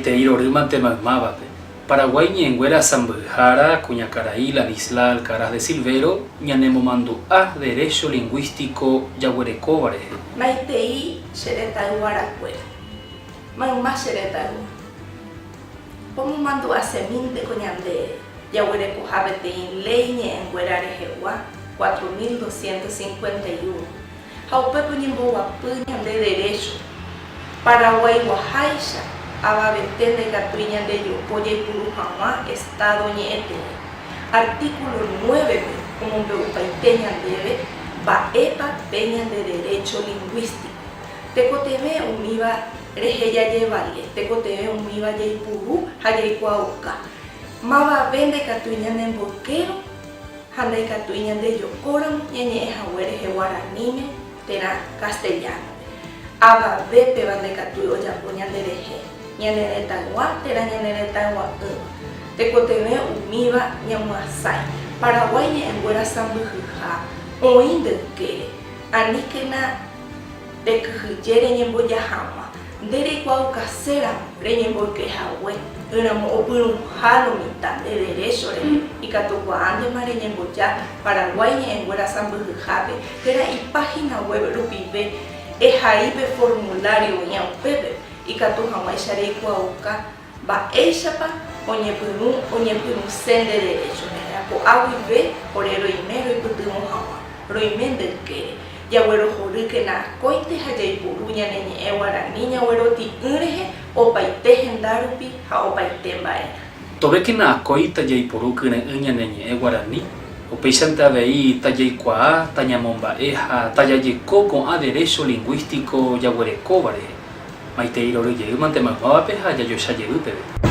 Maitei rorýmante maymávape. Paraguái ñe'ẽnguéra sãmbyhyhára kuñakarai Ladislaa Alcaraz de Silvero ñanemomandu'a derecho lingũístico jaguerekóva rehe. Maitei che retãyguarakuéra. Mayma che retãygua. Pomomandu'asemínte ko ñande jaguerekoha peteĩ léi ñe'ẽnguéra rehegua 4251 ha upépe oñemboguapy ñande derécho Paraguaiguaháicha avavete ndaikatúi ñandejoko jaipuru hag̃ua Estado ñe'ẽtee. Artículo 9-pe omombe'upaite ñandéve mba'épa pe ñande derécho lingũístico. Tekotevẽ umíva rehe jajevale, tekotevẽ umíva jaipuru ha jaikuaauka. Mavave ndaikatúi ñanemboykérõ ha ndaikatúi ñandejokóramo ñañe'ẽ hague rehe guaraníme térã castellano-pe. Avave péva ndaikatúi ojapo ñanderehe, ñane retãygua térã ñane retãygua'ỹva. Tekotevẽ umíva ñamyasãi. Paraguái ñe'ẽnguéra sãmbyhyha oĩ nde ykére. Aníkena rekyhyje reñemboja hag̃ua. Nde reikuaaukaséramo reñemboyke hague, ỹramo opyrũha lo mitã nde derécho rehe, ikatukuaántema reñemboja Paraguái Ñe'ẽnguéra Sãmbyhyhápe térã ipágina web rupive ehai pe formulario oĩva upépe, ikatu hag̃uáicha reikuaauka mba'éichapa oñepyrũ oñepyrũse nde derécho rehe. Ko'a guive ore roime roipytyvõ hag̃ua, roime nde ykére. Jaguerohorýkena akóinte ha jaipuru ñane ñe'ẽ guarani ñagueroti'ỹ rehe opaite henda rupi ha opaite mba'erã. Tovékena akói tajaipuru kyre'ỹ ñane ñe'ẽ guarani, upéichante avei tajaikuaa, tañamomba'e ha tajajeko ko'ã derécho lingũístico jaguerekóva rehe. Maitei rory jeýmante maymávape ha jajoecha jevy peve.